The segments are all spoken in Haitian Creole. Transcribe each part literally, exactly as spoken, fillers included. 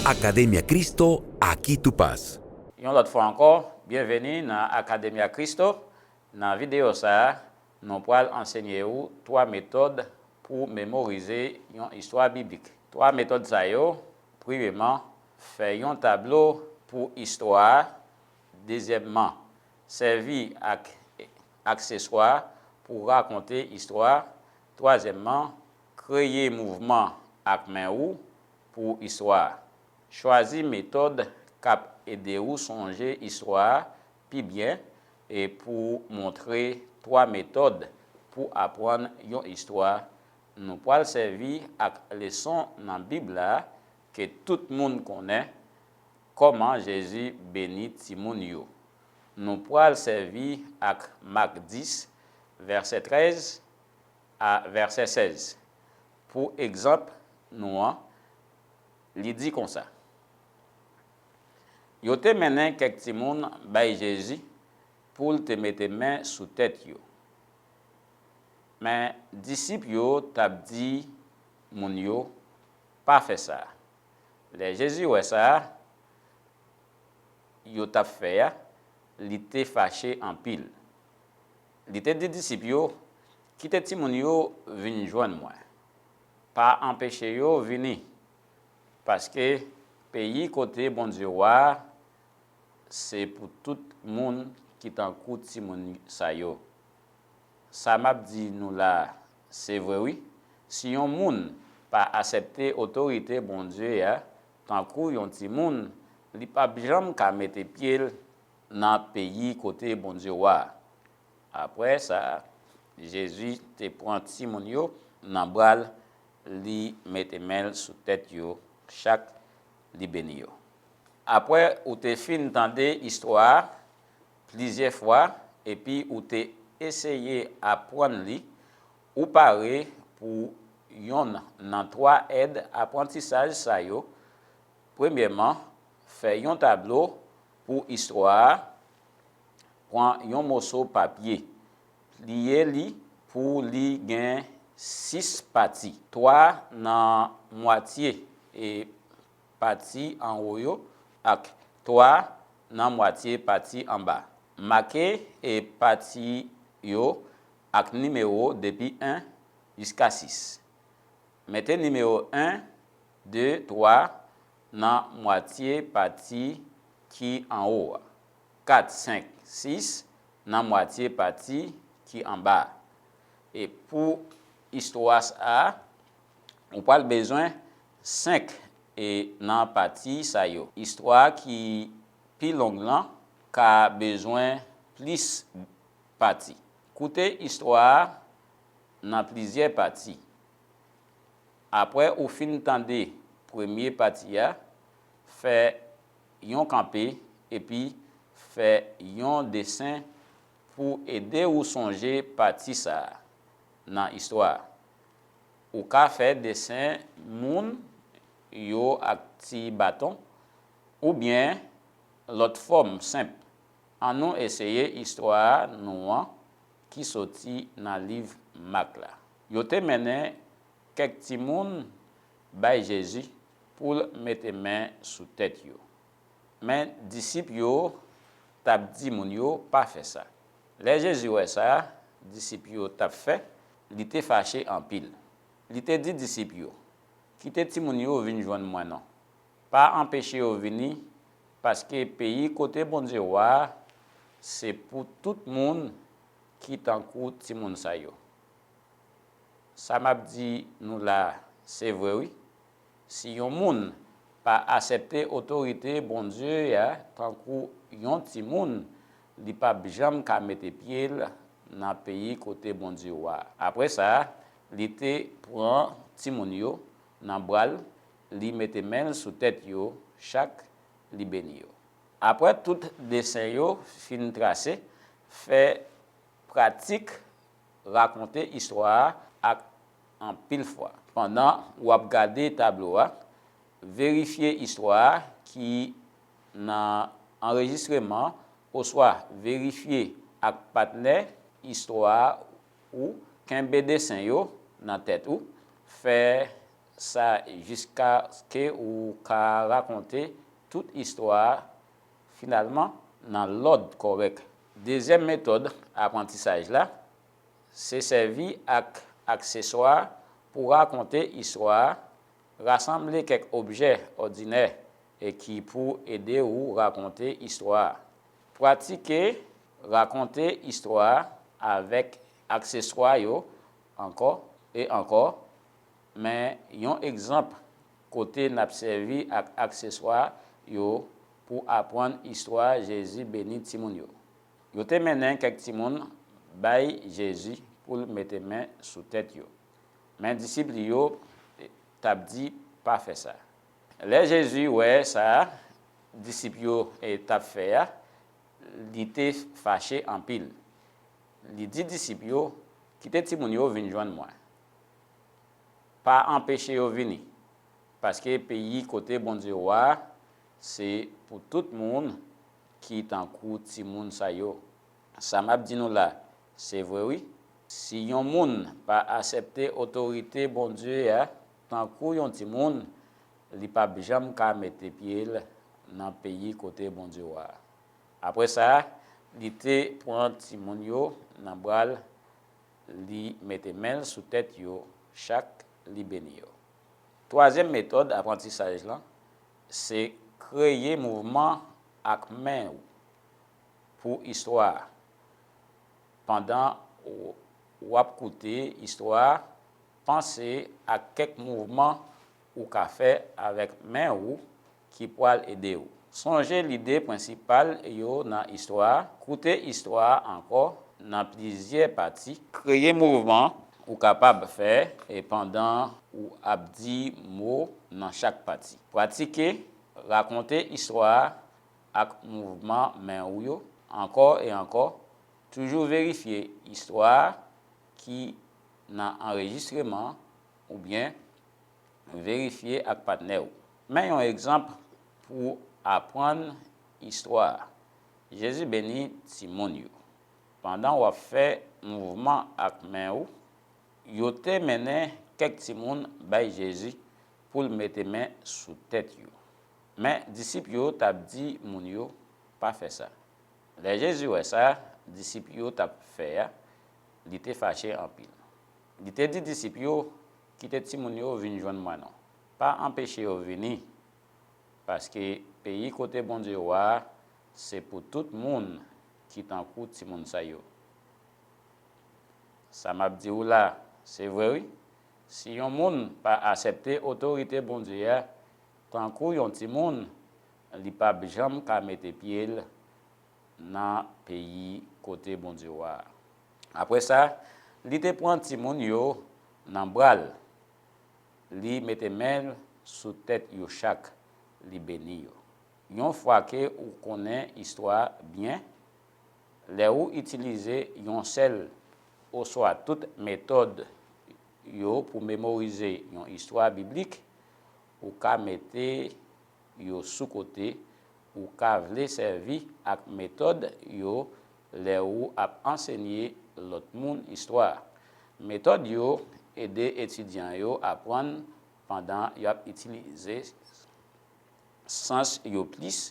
Academia Cristo, aquí tú paz. Yon lòt fwa ankò, byenveni nan Academia Cristo. Nan videyo sa a, nou pral ansenye ou twa metòd pou memorize yon istwa biblik. Twa metòd sa yo, premyeman, fè yon tablo pou istwa a. Dezyèmman, sèvi ak akseswa pou rakonte istwa. Twazyèmman, kreye mouvman ak men ou pou istwa. Chwazi metòd k ap ede ou sonje istwa pi byen e pou montre twa metòd pou aprann yon istwa, nou pral sèvi ak leson nan Bib la ke tout moun konnen, Kòman Jezi beni timoun yo. Nou pral sèvi ak Mak dis, vèsè trèz a vèsè sèz. Pou egzanp nou an, li di konsa, Yo te mennen kèk timoun bay Jezi pou l te mete men sou tèt yo. Men, disip yo t ap di moun yo, Pa fè sa. Lè Jezi wè sa yo t ap fè a, li te fache anpil. Li te di disip yo, Kite timoun yo vin jwenn mwen. Pa anpeche yo vini, paske peyi kote Bondye wa a se pou tout moun ki tankou timoun sa yo. Sa m ap di nou la a, se vre wi. Si yon moun pa aksepte otorite Bondye a tankou yon timoun, li p ap janm ka mete pye l nan peyi kote Bondye wa a. Apre sa, Jezi te pran timoun yo nan bra l, li mete men l sou tèt yo chak, li beni yo. Apre ou te fin tande istwa a plizyè fwa epi ou te eseye aprann li, ou pare pou yonn nan twa èd aprantisaj sa yo. Premyèman, fè yon tablo pou istwa a. Pran yon moso papye, pliye li pou li gen sis pati, twa nan mwatye e pati anwo yo ak twa nan mwatye pati anba. Make e pati yo ak nimewo depi en jiska sis. Mete nimewo en, de, twa nan mwatye pati ki anwo a, kat, senk, sis nan mwatye pati ki anba a. E pou istwa sa a, ou pral bezwen senk e nan pati sa yo. Istwa ki pi long lan ka bezwen plis pati. Koute istwa a nan plizyè pati. Apre ou fin tande premye pati a, fè yon kanpe epi fè yon desen pou ede ou sonje pati sa a nan istwa a. Ou ka fè desen moun yo ak ti baton oubyen lòt fòm senp. Annou eseye istwa nou an ki soti nan liv Mak la. Yo te mennen kèk timoun bay Jezi pou l mete men sou tèt yo. Men, disip yo t ap di moun yo pa fè sa. Lè Jezi wè sa disip yo t ap fè, li te fache anpil. Li te di disip yo, Kite timoun yo vin jwenn mwen non. Pa anpeche yo vini, paske peyi kote Bondye wa a se pou tout moun ki tankou timoun sa yo. Sa m ap di nou la a, se vre wi. Si yon moun pa aksepte otorite Bondye a tankou yon timoun, li p ap janm ka mete pye l nan peyi kote Bondye wa a. Apre sa, li te pran timoun yo nan bra l, li mete men l sou tèt yo chak, li beni yo. Apre tout desen yo fin trase, fè pratik rakonte istwa a ak anpil fwa. Pandan w ap gade tablo a, verifye istwa a ki nan anrejistreman oswa verifye ak patnè istwa a ou kenbe desen yo nan tèt ou. Fè sa jiskaske ou ka rakonte tout istwa a finalman nan lòd kòrèk. Dezyèm metòd aprantisaj la se sèvi ak akseswa pou rakonte istwa a. Rasanble kèk objè òdinè e ki pou ede w rakonte istwa a. Pratike rakonte istwa a avèk akseswa yo ankò e ankò. Men yon egzanp kote n ap sèvi ak akseswa yo pou aprann istwa Jezi beni timoun yo. Yo te mennen kèk timoun bay Jezi pou l mete men sou tèt yo. Men disip li yo t ap di, "Pa fè sa." Lè Jezi wè sa disip yo t ap fè a, li te fache anpil. Li di disip yo, "Kite timoun yo vin jwenn mwen. Pa anpeche yo vini, paske peyi kote Bondye wa a se pou tout moun ki tankou timoun sa yo." Sa m ap di nou la, se vre wi. Si yon moun pa aksepte otorite Bondye a tankou yon timoun, li p ap janm ka mete pye l nan peyi kote Bondye wa a. Apre sa, li te pran timoun yo nan bra l, li mete men l sou tèt yo chak, li beni yo. Twazyèm metòd aprantisaj lan se kreye mouvman ak men w pou istwa a. Pandan w ap koute istwa a, panse ak kèk mouvman ou ka fè avèk men ou ki pral ede w. Sonje lide prensipal yo nan istwa a. Koute istwa a ankò nan plizyè pati. Kreye mouvman ou kapab fè e pandan ou ap di mo nan chak pati. Pratike rakonte istwa a ak mouvman men ou yo ankò e ankò. Toujou verifye istwa a ki nan anrejistreman oubyen verifye ak patnè w. Men yon egzanp pou aprann istwa a. Jezi beni timoun yo. Pandan w ap fè mouvman ak men ou, yo te mennen kèk timoun bay Jezi pou l mete men sou tèt yo. Men disip yo t ap di moun yo, "Pa fè sa." Lè Jezi wè sa disip yo t ap fè a, li te fache anpil. Li te di disip yo, "Kite timoun yo vin jwenn mwen non. Pa anpeche yo vini, paske peyi kote Bondye wa a se pou tout moun ki tankou timoun sa yo." Sa m ap di w la, se vre wi. Si yon moun pa aksepte otorite Bondye a tankou yon timoun, li p ap janm ka mete pye l nan peyi kote Bondye wa a. Apre sa, li te pran timoun yo nan bra l, li mete men l sou tèt yo chak, li beni yo. Yon fwa ke ou konnen istwa a byen, lè ou itilize yon sèl oswa tout metòd yo pou memorize yon istwa biblik, ou ka mete yo sou kote. Ou ka vle sèvi ak metòd yo lè ou ap ansenye lòt moun istwa. Metòd yo ede etidyan yo aprann pandan y ap itilize sans yo plis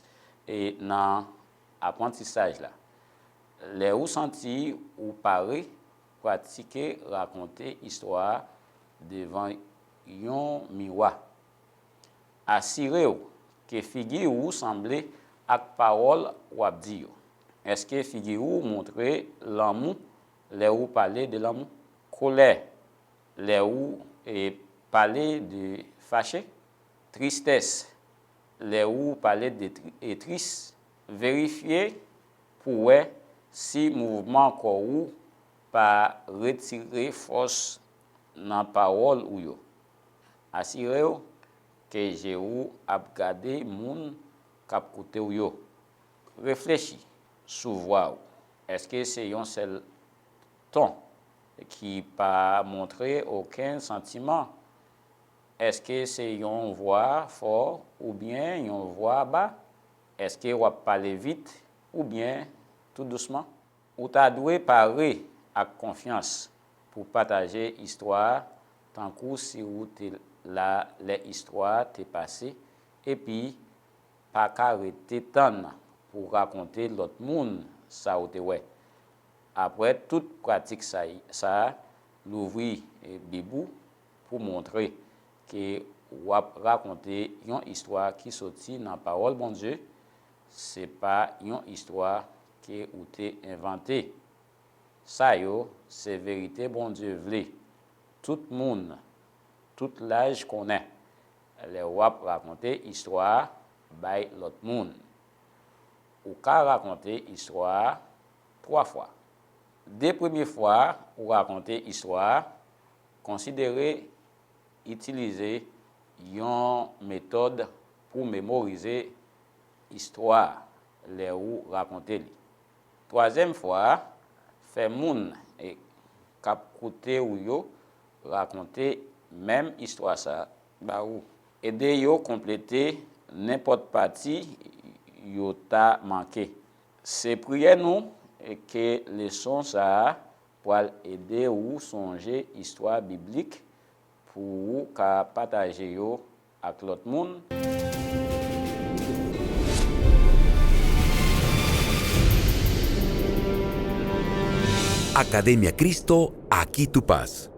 e nan aprantisaj la. Lè ou santi ou pare, pratike rakonte istwa a devan yon miwa. Asire w ke figi ou sanble ak pawòl w ap di yo. Èske figi ou montre lanmou lè ou pale de lanmou? Kolè, lè ou e, pale de fache? Tristès, lè ou pale de tri- e tris? Verifye pou wè si mouvman kò ou pa retire fòs nan pawòl ou yo. Asire w ke je ou ap gade moun k ap koute w yo. Reflechi sou vwa ou. Èske se yon sèl ton ki pa montre okenn santiman? Èske se yon vwa fò oubyen yon vwa ba? Èske w ap pale vit oubyen tou dousman? Ou ta dwe pare ak konfyans pou pataje istwa a tankou si ou te la lè istwa a te pase, epi pa ka rete tann pou w rakonte lòt moun sa w te wè. Apre tout pratik sa, sa a, louvri, e, Bib ou pou montre ke w ap rakonte yon istwa ki soti nan Pawòl Bondye, se pa yon istwa ke ou te envante. Sa yo se verite Bondye vle tout moun, tout laj konnen lè w ap rakonte istwa a bay lòt moun. Ou ka rakonte istwa a twa fwa. De premye fwa ou rakonte istwa a, konsidere itilize yon metòd pou memorize istwa a lè ou rakonte li. Twazyèm fwa, fè moun, e, k ap koute w yo rakonte menm istwa sa a ba ou. Ede yo konplete nenpòt pati yo ta manke. Se priyè nou, e, ke leson sa a pral ede ou sonje istwa biblik pou ou ka pataje yo ak lòt moun. Academia Cristo, aquí tú paz.